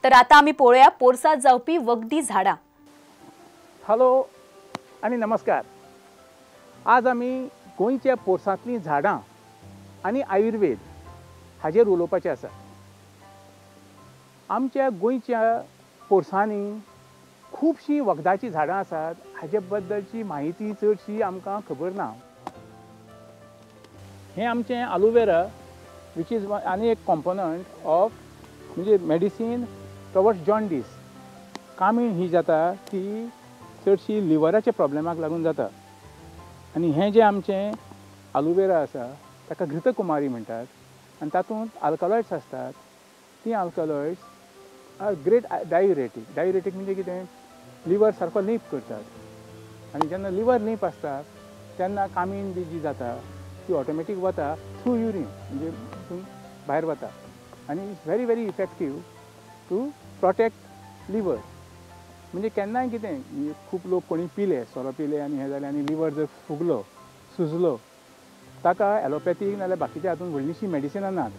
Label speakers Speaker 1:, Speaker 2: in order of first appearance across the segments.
Speaker 1: तर आता आमी पळोवया पोरसांत जावपी वखदी झाडां।
Speaker 2: हॅलो आनी नमस्कार। आज आमी गोंयच्या पोरसांतलीं झाडां आनी आयुर्वेद हाजेर उलोवपाचें आसा। आमच्या गोंयच्या पोरसांनी खुबशीं वखदाचीं झाडां आसात, हाजे बद्दलची म्हायती चडशी आमकां खबर ना। हें आमचें आलोवेरा which is आनी एक कॉम्पोनंट ऑफ म्हणजे मेडिसीन टॉवर्ड्स जॉन्डीस। कामीण ही जाता ती चडशी लिवराच्या प्रॉब्लेमाक लागून जाता आनी हें जें आमचें आलोवेरा आसा ताका घृतकुमारी म्हणटात आनी तातूंत आल्कलॉइड्स आसतात। तीं alkaloids are great diuretic. Diuretic म्हणजे कितें, लिवर सारको लीप करतात आनी जेन्ना लिवर लीप आसता तेन्ना कामीण बी जी जाता ती ऑटोमॅटीक वता थ्रू युरीन, म्हणजे भायर वता आनी it's very very effective to protect liver. म्हणजे केन्नाय कितें खूब लोक कोणी पिले, सोरो पिले आनी हें जालें आनी लिवर जर फुगलो सुजलो ताका एलोपॅथीक नाजाल्यार बाकीच्या हातून व्हडलीशीं मेडिसिनां नात,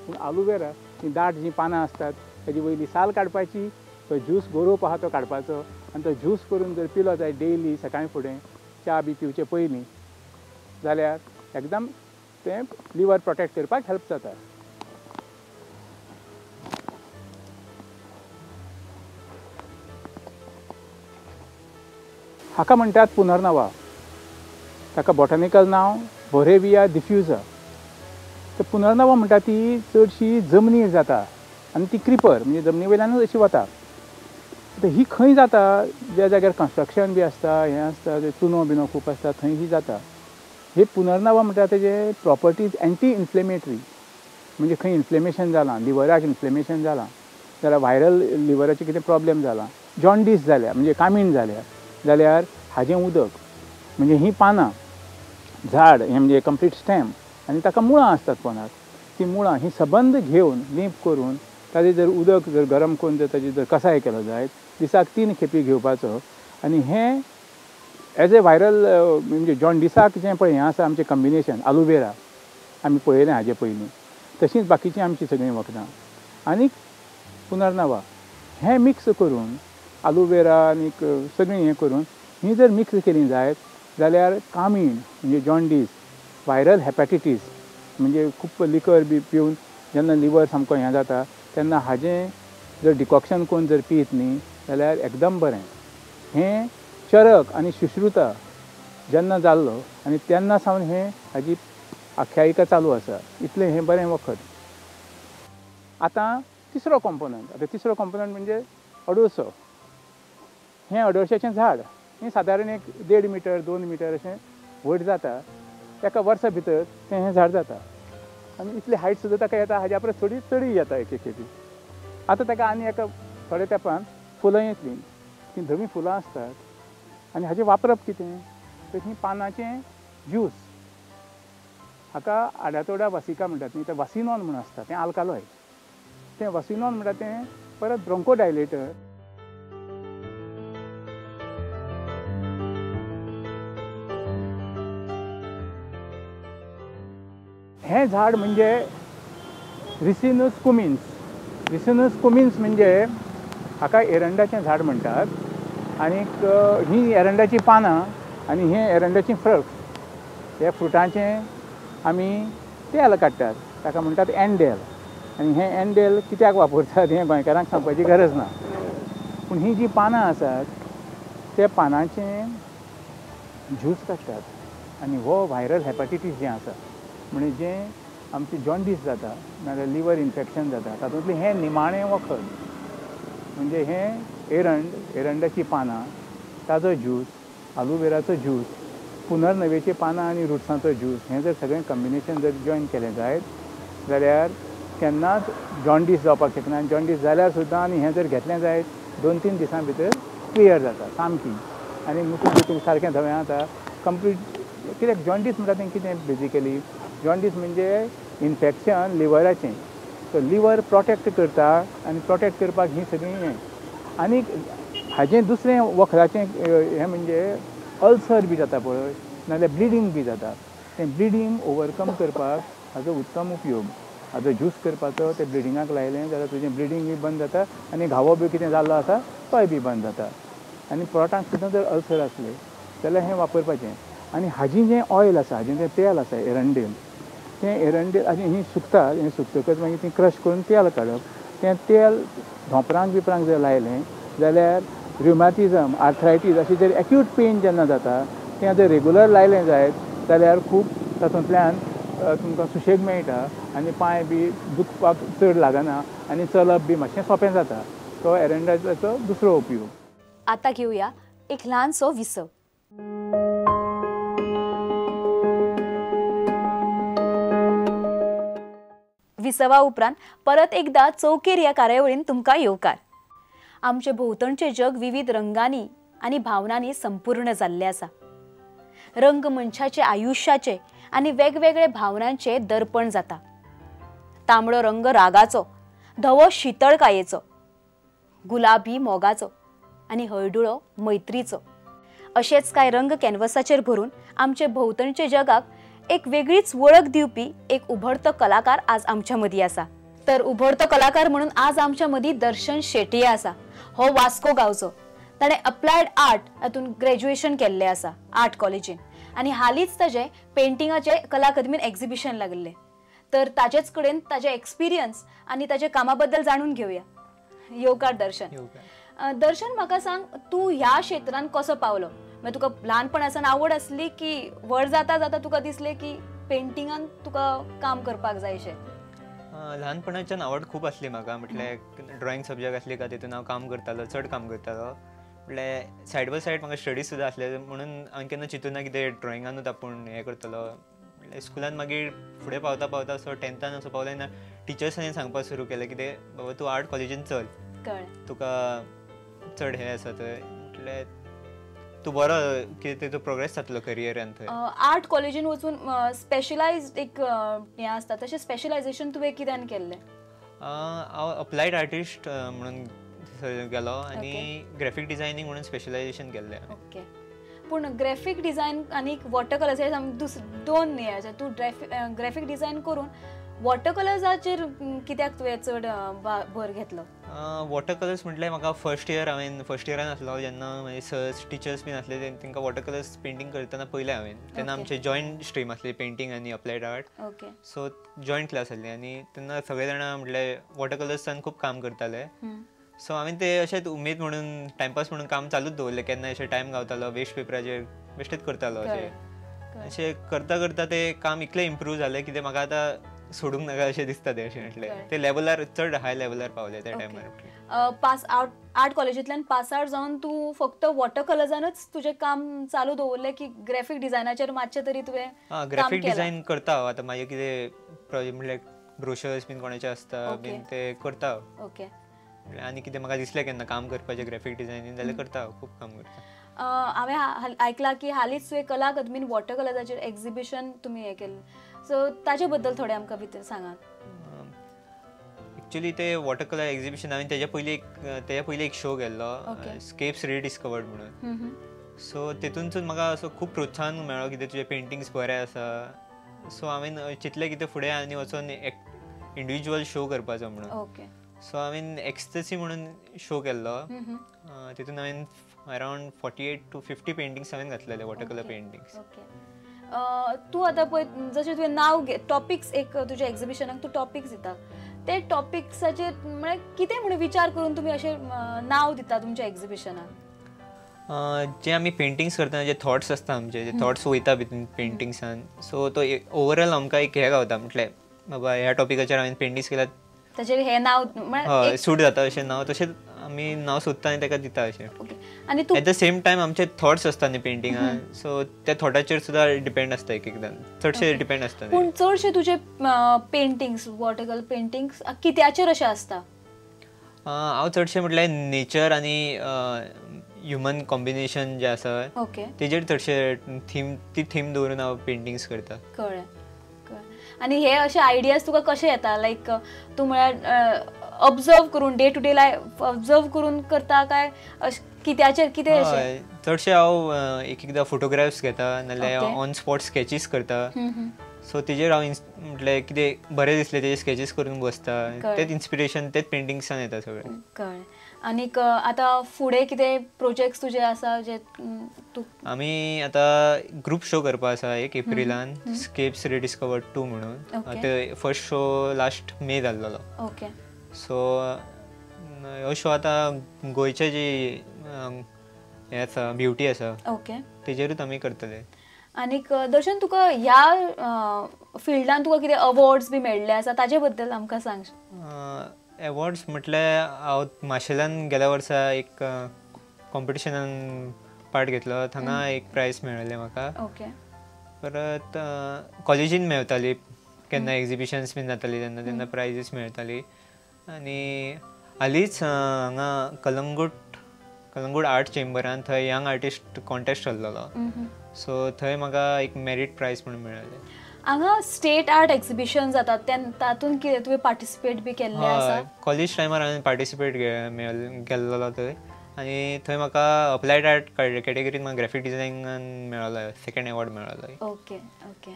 Speaker 2: पूण आलोवेरा हीं दाट जीं पानां आसतात ताजी वयली साल काडपाची, तो ज्यूस गोरोवप आहा तो काडपाचो आनी तो ज्यूस करून जर पिलो जाय डेली सकाळीं फुडें च्या बी पिवचे पयलीं जाल्यार एकदम तें लिवर प्रोटेक्ट करपाक हेल्प जाता। हाका म्हणटात पुनर्नवा, ताका बॉटॅनिकल नांव बोरेविया डिफ्युजा। तर पुनर्नवा म्हणटा ती चडशी जमनीर जाता आनी ती क्रिपर म्हणजे जमनी वयल्यानूच अशी वता। आतां ही खंय जाता, ज्या जाग्यार कन्स्ट्रक्शन बी आसता, हें आसता, चुनो बिनो खूब आसता थंय ही जाता। हे पुनर्नवा म्हणटा तेजे प्रॉपर्टीज एंटी इन्फ्लेमेटरी, म्हणजे खंय इन्फ्लेमेशन जालां, लिवराक इन्फ्लेमेशन जालां जाल्यार व्हायरल लिवराचें कितें प्रॉब्लेम जाला, जॉन्डीस जाल्या म्हणजे कामीण जाल्या जाल्यार हाजें उदक म्हणजे हीं पानां झाड हें म्हणजे कंप्लीट स्टेम आनी ताका मुळां आसतात पोनाक, तीं मुळां हीं सबंद घेवन लीप करून ताजें जर उदक जर गरम करून जर ताजी जर कसाय केलो जायत दिसाक 3 खेपी घेवपाचो आनी हें एज ए व्हायरल म्हणजे जॉन्डिसाक जें पळय हें आसा आमचें कॉम्बिनेशन आलोवेरा आमी पळयलें हाजे पयलीं, तशींच बाकीचीं आमचीं सगळीं वखदां आनी पुनर्नवा हें मिक्स करून आलोवेरा आनी सगळीं हें करून ही जर मिक्स केली जायत जाल्यार कामीण म्हणजे जॉन्डीस, व्हायरल हेपॅटिटीस म्हणजे खूब लिकर बी पिवन जेन्ना लिवर सामको हें जाता तेन्ना हाजें जर डिकॉक्शन करून जर पीत न्ही जाल्यार एकदम बरें। हें चरक आनी सुश्रुता जेन्ना जाल्लो आनी तेन्ना सावन हें हाजी आख्यायिका चालू आसा, इतलें हें बरें वखद। आतां तिसरो कॉम्पोनंट, आतां तिसरो कॉम्पोनंट म्हणजे अडुळसो। हें अडुळशाचें झाड हें सादारण एक 1.5 मिटर 2 मिटर अशें व्हड जाता, एका वर्सा भितर तें हें झाड जाता आनी इतली हायट सुद्दां ताका येता, हाज्या परस थोडी चडूय येता एक एक खेपी। आतां ताका आनी एका थोड्या तेंपान फुलां येतलीं, तीं धवीं फुलां आसतात आनी हाजें वापरप कितें तर हीं पानाचें ज्यूस, हाका आडातोडा वासिका म्हणटात न्ही, तें वासिनॉन म्हूण आसता, तें आल्कालॉयड, तें वासिनॉन म्हणटा तें परत ब्रोंकोडायलेटर। हें झाड म्हणजे रिसिनस कुमिन्स। रिसिनस कुमिन्स म्हणजे हाका एरंडाचें झाड म्हणटात आनीक हीं एरंडाचीं पानां आनी हें एरंडाचीं फ्रुट, ह्या फ्रुटांचें आमी तेल काडटात, ताका म्हणटात एंडेल। आनी हें एंडेल कित्याक वापरतात हें गोंयकारांक सांगपाची गरज ना, पूण हीं जीं पानां आसात त्या पानांचें ज्यूस काडटात आनी हो व्हायरल हेपॅटिटीस जें आसा म्हणजे जें आमचें जॉन्डीस जाता नाजाल्यार लिवर इन्फेक्शन जाता तातूंतलें हें निमाणें वखद म्हणजे हें एरंड, एरंडाचीं पानां, ताजो ज्यूस, आलोवेराचो ज्यूस, पुनर्नवेचीं पानां आनी रुट्सांचो ज्यूस, हें जर सगळें कॉम्बिनेशन जर जॉयन केलें जायत जाल्यार केन्नाच जॉन्डीस जावपाक शकना आनी जॉन्डीस जाल्यार सुद्दां आनी हें जर घेतलें जायत 2-3 दिसां भितर क्लियर जाता सामकी आनी मुतून बितून सारकें धवें जाता कंप्लीट। कित्याक जॉन्डीस म्हणटा तें कितें, बेजिकली जॉन्डीस म्हणजे इन्फेक्शन लिवराचें, सो लिवर प्रोटेक्ट करता आनी प्रोटेक्ट करपाक हीं सगळीं हें। आनी हाजें दुसरें वखदाचें हें म्हणजे अल्सर बी जाता पळय नाजाल्यार ब्लिडींग बी जाता, तें ब्लिडींग ओवरकम करपाक हाजो उत्तम उपयोग। हाजो ज्यूस करपाचो, ते ब्लिडिंगाक लायलें जाल्यार तुजें ब्लिडींग बी बंद जाता आनी घावो बी कितें जाल्लो आसा तोय बी बंद जाता. आनी पोटांक सुद्दां जर अल्सर आसले जाल्यार हें वापरपाचें. आनी हाजी जें ऑयल आसा, हाजें जें तेल आसा एरंडेल, तें एरंडेल आनी ही सुकता, हें सुकतकच मागीर ती क्रश करून तेल काडप. तें तेल धोंपरांक बिपरांक जर लायलें जाल्यार रुमॅटिझम, आर्थरायटीस अशें जर एक्यूट पेन जेन्ना जाता तें जर रेगुलर लायलें जायत जाल्यार खूब तातूंतल्यान तुमकां सुशेग मेळटा आनी पांय बी दुखपाक चड लागना आनी चलप बी मातशें सोंपें जाता. तो एरंडेलाचो दुसरो उपयोग.
Speaker 1: आतां घेवया एक ल्हानसो विसव. विसवा उपरांत परत एकदा चौकेर ह्या कार्यावळीन तुमकां येवकार. आमचे भोंवतणचें जग विविध रंगांनी आनी भावनांनी संपूर्ण जाल्लें आसा. रंग मनशाचे आयुश्याचे आनी वेगवेगळे भावनांचे दर्पण जाता. तांबडो रंग रागाचो, धवो शितळकायेचो, गुलाबी मोगाचो आनी हळडुळो मैत्रीचो. अशेच कांय रंग कॅनवसाचेर भरून आमचे भोंवतणचे जगाक एक वेगळीच वळख दिवपी एक उभरतो कलाकार आज आमच्या मदीं आसा. तर उभरतो कलाकार म्हणून आज आमच्या मदीं दर्शन शेट्ये आसा. हो वास्को गांवचो. ताणें अप्लायड आर्ट हातूंत ग्रॅज्युएशन केल्लें आसा आर्ट कॉलेजीन आनी हालींच ताजें पेंटिंगाचें कला अकादमीन एक्झिबिशन लागिल्लें. तर ताजेच कडेन ताजे एक्सपिरियन्स आनी ताजे कामा बद्दल जाणून घेवया. येवकार दर्शन. दर्शन, म्हाका सांग, तूं ह्या क्षेत्रान कसो पावलो? म्हणजे तुका ल्हानपणासान आवड आसली की व्हड जाता जाता तुका दिसलें की पेंटिंगान तुका काम करपाक जाय अशें?
Speaker 3: ल्हानपणाच्यान आवड खूब आसली म्हाका. म्हटल्यार ड्रॉइंग सब्जेक्ट आसली काय तितून हांव काम करतालो, चड काम करतालो. म्हटल्यार सायड बाय सायड म्हाका स्टडीज सुद्दां आसले म्हणून हांवें केन्ना चिंतूना कितें ड्रॉइंगानूच आपूण हें करतलो. म्हटल्यार स्कुलान मागीर फुडें पावता पावता असो टेंथान असो पावलो तेन्ना टिचर्सांनी सांगपाक सुरू केलें कितें बाबा तूं आर्ट कॉलेजीन चल, तुका चड हें आसा थंय, म्हटल्यार तूं बरो कितें तेजो प्रोग्रेस जातलो करियरान थंय.
Speaker 1: आर्ट कॉलेजीन वचून स्पेशलायज एक हें आसता, तशें स्पेशलायजेशन तुवें कित्यान केल्लें?
Speaker 3: हांव अप्लायड आर्टिस्ट म्हणून गेलो आनी ग्राफीक डिझायनींग म्हणून स्पेशलायजेशन केल्लें.
Speaker 1: ओके, पूण ग्राफीक डिझायन आनी वॉटर कलर्स हे दोन हें आसा. तूं ग्राफीक डिझायन करून वॉटर कलर्साचेर कित्याक तुवें चड भर घेतलो?
Speaker 3: वॉटर कलर्स म्हटल्यार म्हाका फर्स्ट इयर, हांवें फर्स्ट इयरान आसलो जेन्ना म्हजे सर्स टिचर्स बीन आसले तांकां वॉटर कलर्स पेंटींग करतना पयलें हांवें. तेन्ना आमचे जॉयंट स्ट्रीम आसली पेंटींग आनी applied art.
Speaker 1: Okay,
Speaker 3: so joint class आसली आनी तेन्ना सगळे जाणां म्हटल्यार वॉटर कलर्सान खूब काम करताले. सो हांवें ते अशेंच उमेद म्हणून टायमपास म्हणून काम चालूच दवरलें. केन्ना अशें टायम गावतालो वेस्ट पेपराचेर बेश्टेच करतालो. अशें अशें करता करता तें काम इतलें इम्प्रूव जालें की तें म्हाका आतां सोडूंक नाका अशें दिसता. तें अशें म्हटलें ते लेवलार चड हाय लेवलार पावले त्या टायमार.
Speaker 1: पास आउट आर्ट कॉलेजींतल्यान पास आउट जावन तूं फक्त वॉटर कलर्सानूच तुजें काम चालू दवरलें की ग्राफीक डिझायनाचेर मातशें तरी तुवें?
Speaker 3: ग्राफीक डिझायन करता हांव आतां. मागीर कितें प्रोजेक्ट म्हटल्यार ब्रोशर्स बीन कोणाचे आसता बीन ते करता हांव.
Speaker 1: ओके,
Speaker 3: आनी कितें म्हाका दिसलें केन्ना काम करपाचें ग्राफीक डिझायनींग जाल्यार करता हांव, खूब काम करता.
Speaker 1: हांवें आयकलां की हालींच तुवें कला अकादमीन वॉटर कलर्साचेर एक्झिबिशन तुमी हें केल्लें, सो ताजे बद्दल थोडें आमकां भितर सांगात.
Speaker 3: एक्चुअली ते वॉटर कलर एक्झिबिशन हांवें तेज्या पयलीं एक शो केल्लो, स्केप्स रिडिस्कवर्ड म्हणून. सो तेतूनसून म्हाका असो खूब प्रोत्साहन मेळ्ळो कितें तुजे पेंटिंग्स बरे आसा. सो हांवें चिंतलें कितें फुडें आनी वचोन एक इंडिविज्युअल शो करपाचो म्हणून.
Speaker 1: ओके,
Speaker 3: सो हांवें एक्सटसी म्हणून शो केल्लो. तितून हांवें अरावंड 48 to 50 paintings हांवें घातलेले, वॉटर कलर पेंटिंग्स.
Speaker 1: ओके, तूं आतां पळय जशें तुवें नांव टॉपिक्स एक तुज्या एक्झिबिशनाक तूं टॉपिक्स दिता, ते टॉपिक्साचेर म्हळ्यार कितें म्हणून विचार करून तुमी अशें नांव दिता तुमच्या एक्झिबिशनाक?
Speaker 3: जे आमी पेंटिंग्स करतना जे थॉट्स आसता आमचे, जे थॉट्स वयता भितून पेंटिंग्सान, सो तो ओवरऑल आमकां एक हें गावता म्हटल्यार बाबा ह्या टॉपिकाचेर हांवें पेंटिंग्स केल्यात
Speaker 1: ताचेर हें नांव
Speaker 3: हय सूट जाता अशें नांव, तशेंच आमी नांव सोदता आनी ताका दिता अशें.
Speaker 1: आनी
Speaker 3: एट the same time आमचे थॉट्स आसता न्ही पेंटिंगान, सो त्या थॉटाचेर सुद्दां डिपेंड आसता एक एकदां, चडशे डिपेंड आसता.
Speaker 1: पूण चडशे तुजे पेंटिंग्स वॉटर कलर पेंटिंग्स कित्याचेर अशें आसता?
Speaker 3: हांव चडशें म्हटल्यार नेचर आनी ह्युमन कॉम्बिनेशन जें आसा तेजेर चडशे थीम, ती थीम दवरून हांव पेंटिंग्स करता.
Speaker 1: कळ्ळें. आनी हे अशे आयडियाज तुका कशे येता? लायक तूं म्हळ्यार ऑब्जर्व करून day to day life observe करून करता काय कित्याचेर कितें अशें?
Speaker 3: चडशे हांव एक एकदां फोटोग्राफ्स घेता, नाल्यार ऑन स्पॉट स्केचीस करता. सो तेजेर हांव म्हटल्यार कितें बरें दिसलें तेजे स्केचीस करून बसता, तेच इन्स्पिरेशन तेच पेंटिंग्सान येता सगळें.
Speaker 1: कळ्ळें. आनीक आतां फुडें कितें प्रोजेक्ट्स तुजे आसा जे तूं?
Speaker 3: आमी आतां ग्रूप शो करपा आसा एक एप्रिलान, स्केप्स रिडिस्कवर्ड 2 म्हणून. ते फर्स्ट शो लास्ट मे जाल्लो.
Speaker 1: ओके.
Speaker 3: सो हो शो आतां गोंयचे जी हें आसा ब्युटी आसा तेजेरूच आमी करतले.
Speaker 1: आनीक दर्शन, तुका ह्या फिल्डान तुका कितें अवॉर्ड्स बी मेळ्ळे आसा ताजे बद्दल आमकां सांग.
Speaker 3: एवॉर्ड्स म्हटल्यार हांव माशेलान गेल्या वर्सा एक कॉम्पिटिशनान पार्ट घेतलो, थंगा एक प्रायज मेळिल्लें म्हाका.
Speaker 1: ओके.
Speaker 3: परत कॉलेजीन मेवताली केन्ना एग्जिबिशन्स बीन जाताली तेन्ना तेन्ना प्रायजीस मेळटाली. आनी हालींच हांगा कलंगूट आर्ट चेंबरान थंय यंग आर्टिस्ट कॉन्टेस्ट चल्लोलो, सो थंय म्हाका एक मेरीट प्रायज म्हणून मेळ्ळें.
Speaker 1: हांगा स्टेट आर्ट एक्झिबिशन जातात तातूंत कितें तुवें पार्टिसिपेट बी केल्लें आसा?
Speaker 3: कॉलेज टायमार हांवें पार्टिसिपेट केल्लो थंय, आनी थंय म्हाका अप्लायड आर्ट कॅटेगरीन म्हाका ग्राफीक डिझायनिंगान मेळ्ळो, सेकंड एवॉर्ड मेळ्ळो.
Speaker 1: Okay okay.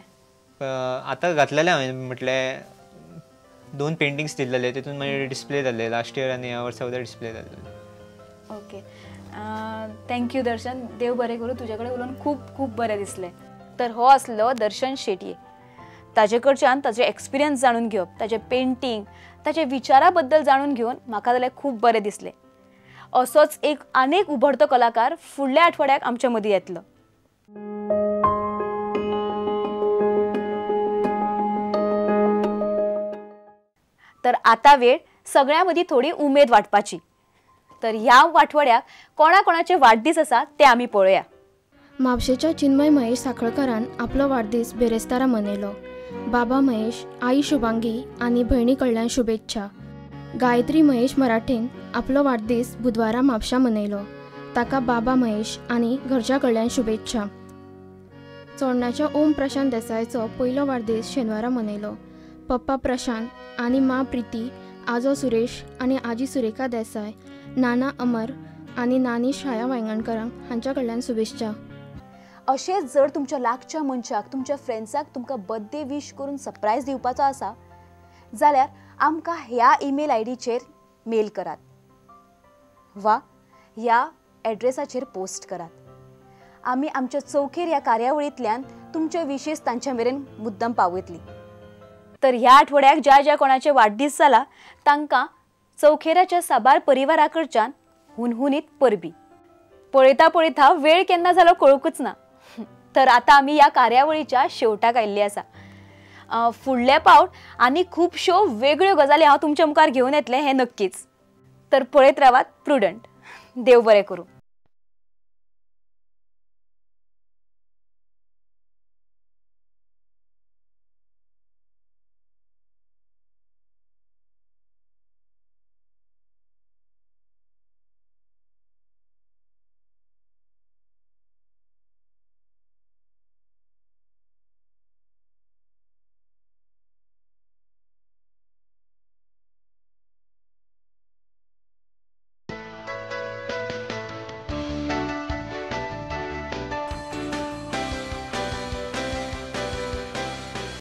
Speaker 3: आतां घातलेलें हांवें म्हटल्यार 2 पेंटिंग्स दिल्लेले, तितून मागीर डिस्प्ले जाल्ले लास्ट इयर आनी ह्या वर्सा सुद्दां डिस्प्ले जाल्ले.
Speaker 1: ओके, thank you दर्शन. देव बरें करूं, तुजे कडेन उलोवन खूब खूब बरें दिसलें. तर हो आसलो दर्शन शेटये. ताजे कडच्यान ताजे एक्सपिरियन्स जाणून घेवप, ताजे पेंटींग, ताजे विचारा बद्दल जाणून घेवन म्हाका जाल्यार खूब बरें दिसलें. असोच एक आनेक उभरतो कलाकार फुडल्या आठवड्याक आमच्या मदीं येतलो. तर आतां वेळ सगळ्यां मदीं थोडी उमेद वांटपाची. तर ह्या आठवड्याक कोणा कोणाचे वाडदीस आसा ते आमी पळोवया.
Speaker 4: म्हापशेच्या चिन्मय महेश साखळकारान आपलो वाडदीस बेरेस्तारा मनयलो. बाबा महेश, आई शुभांगी आनी भयणी कडल्यान शुभेच्छा. गायत्री महेश मराठेन आपलो वाडदीस बुधवारा म्हापशा मनयलो. ताका बाबा महेश आनी घरच्या कडल्यान शुभेच्छा. चोडणाच्या ओम प्रशांत देसायचो पयलो वाडदीस शेनवारा मनयलो. पप्पा प्रशांत आनी माँ प्रिती, आजो सुरेश आनी आजी सुरेखा देसाय, नाना अमर आनी नानी छाया वायंगणकरांक हांच्या कडल्यान शुभेच्छा.
Speaker 1: अशेंच जर तुमच्या लागच्या मनशाक, तुमच्या फ्रेंड्साक तुमकां बर्थडे विश करून सरप्रायज दिवपाचो आसा जाल्यार आमकां ह्या ईमेल आयडीचेर मेल करात वा ह्या एड्रेसाचेर पोस्ट करात. आमी आमच्या चौखेर ह्या कार्यावळींतल्यान तुमचे विशेस तांच्या मेरेन मुद्दम पावयतली. तर ह्या आठवड्याक ज्या ज्या कोणाचे वाडदीस जाला तांकां चौखेराच्या साबार परिवारा कडच्यान हुनहुनीत परबी. पळयता पळयता वेळ केन्ना जालो कळूंकच ना. तर आतां आमी ह्या कार्यावळीच्या शेवटाक आयिल्ली आसा. फुडल्या पावट आनी खुबश्यो वेगळ्यो गजाली हांव तुमच्या मुखार घेवन येतलें हें नक्कीच. तर पळयत रावात प्रुडंट. देव बरें करूं.